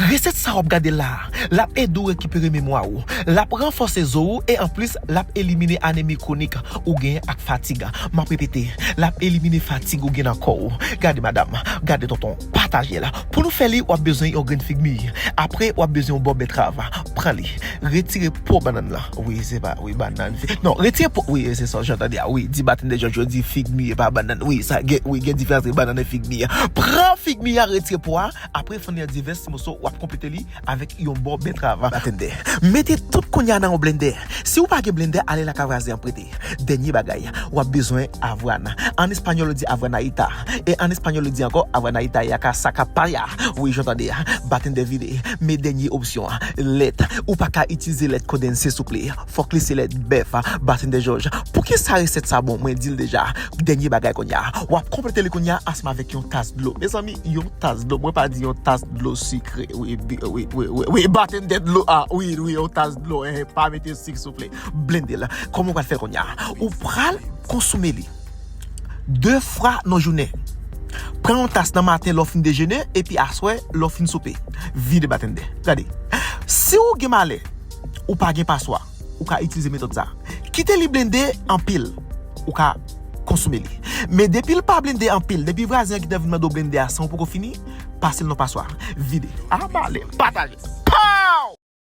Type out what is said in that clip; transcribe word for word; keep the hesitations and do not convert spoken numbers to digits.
Resèt sa w ap gade la a, l ap ede w rekipere memwa w, l ap ranfòse zo w e anplis, l ap elimine anemi kwonik ou genyen ak fatig. M ap repete, l ap elimine fatig ou gen nan kò w. Gade madanm, gade tonton, pataje l. Pou nou fè li, w ap bezwen yon grenn fig mi. Apre, w ap bezwen yon bò bètrav. Pran li, retire po bannann lan. Wi, se pa, wi, bannann. Non, retire po, wi, se sa w tande a. Wi, di batèndè Jòj yo di fig mi, e pa bannann. Wi, sa gen, wi, gen diferans entre bannann e fig mi. Pran fig mi a, retire po a. Apre, fann li an divès ti moso, w ap konplete li avèk yon bò bètrav. Batèndè. Mete tout kounye a nan yon blendè. Si w pa gen blendè, ale lakay vwazen an prete. Dènye bagay, w ap bezwen avwàn. An espanyòl, yo di avwanaita. E an espanyòl, yo di ankò avwanaita y acá saca paya. Wi, jan w tande a. Batèndè vide. Men dènye opsyon an, lèt. Ou pa ka itilize lèt kondanse, souple. Fòk li se lèt bèf. Batèndè Jòj. Poukisa resèt sa bon? Mwen di l deja. Dènye bagay kounye a. W ap konplete li kounye a ansanm avèk yon tas dlo. Mezanmi, yon tas dlo. Mwen pa di yon tas dlo sikre. Wi, wi, wi, wi, wi, wi, batèndè dlo. Ah, wi, wi, yon tas dlo. Eh, pa mete sik, souple. Blende l. Kòman w pral fè l kounye a? Ou pral konsome li de fwa nan jounen. Pran yon tas nan maten lè w fin dejene, epi aswè lè w fin soupe. Vide batèndè. Gade. Si w gen malè, ou pa gen paswa, ou ka itilize metòd sa. Kite li blende anpil, ou ka konsome li. Men depi l pa blende anpil, depi vwazen an gentan vin mande w blende a san w poko fini, pase l nan paswa. Vide. Anbale, pataje.